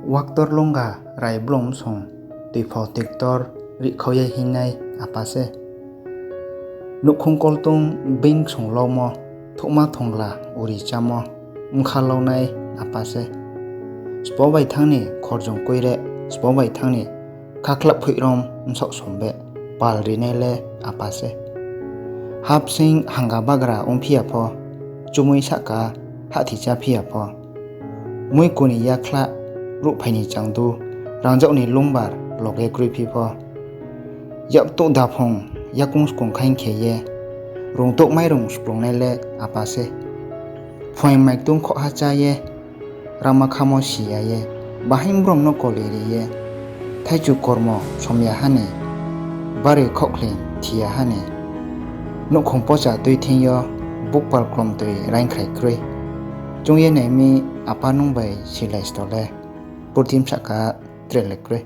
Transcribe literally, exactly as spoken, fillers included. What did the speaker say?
Waktor lungga rai blung msong, tuiphao tiktor rihkhau ye hingnai apa se. Nouhkhong koltung being ksong laumo, thouhma thongla uri chámo, bkha launai apa se. Sbo bai thanng ni khorjong koire, sbo bai thanng ni khakhlap phoihrom bsaoh sombe, pal rinai le apa se. Hapsing hangga bagra ongphi ya pho, chumui sahka hahthi cháphi ya pho, muiku ni yakhlah ruhphai ni changdu, rangzag ni lungbar loge kroiphi pho, yaktouh daphung yakoung skungkhaing khe ye, rungtouh mairung sklungnai le apa se. Phuaing maiktung khohha chá ye, rangma khamo si ya ye, bahaing brom no koli ri ye, thaichu kormo som ya ha ni, bari khaohkhling thi ya ha ni, nouhkhong pocha tui thing yo, bukpal klomtoi raingkhrai kroi. Choung ye nai mi, apa nung bai silai sto le, purthim sahka tre le kroi.